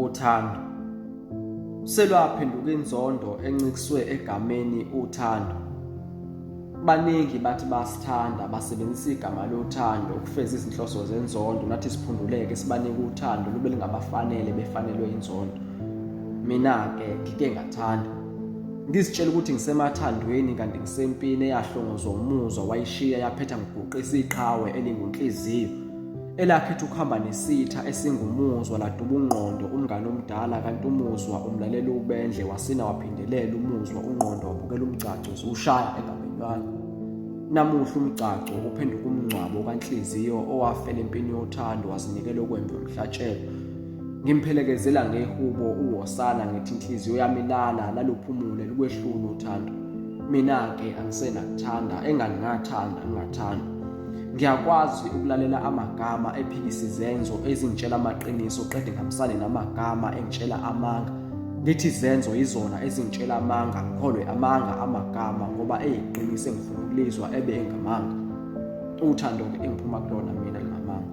Uthando selwaphenduka inzondo encikiswe egameni uthando. Baningi bathi basithanda basebenzisa igama lothando ukufeza izinhloso zenzondo, nathi siphunduleke sibanike uthando lube lingabafanele befanelwe inzondo. Mina-ke ngike ngathanda ngizitshela ukuthi ngisemathandweni kanti ngisempini eyahlongozwa umuzwa wayishiya yaphetha ngiguqisa iqhawe elingunhliziyo elakhetha ukuhamba nesitha esingumuzwa laduba ungqondo umngane omdala kanti umuzwa umlalela ubendle wasina waphindelela umuzwa ungqondo wabukela umgcagco ziwushaya engamenywanga. Namuhla umgcagco uphenduka umngcwabo kanhliziyo owafela empini yothando wazinikela okwemvu yomhlatshelo. Ngimphelekezela ngehubo uwosana ngithi inhliziyo yami lala laluphumule lukwehlula uthando. Mina-ke angisenakuthanda engangingathanda ngingathanda. Ngiyakwazi ukulalela amagama ephikisa izenzo ezingitshela amaqiniso qede ngihambisane namagama engitshela amanga. Ngithi izenzo yizona ezingitshela amanga, ngikholwe amanga amagama ngoba eyiqiniso engifuna ukulizwa ebe engamanga. Uthando-ke engiphuma kulona mina lingamanga.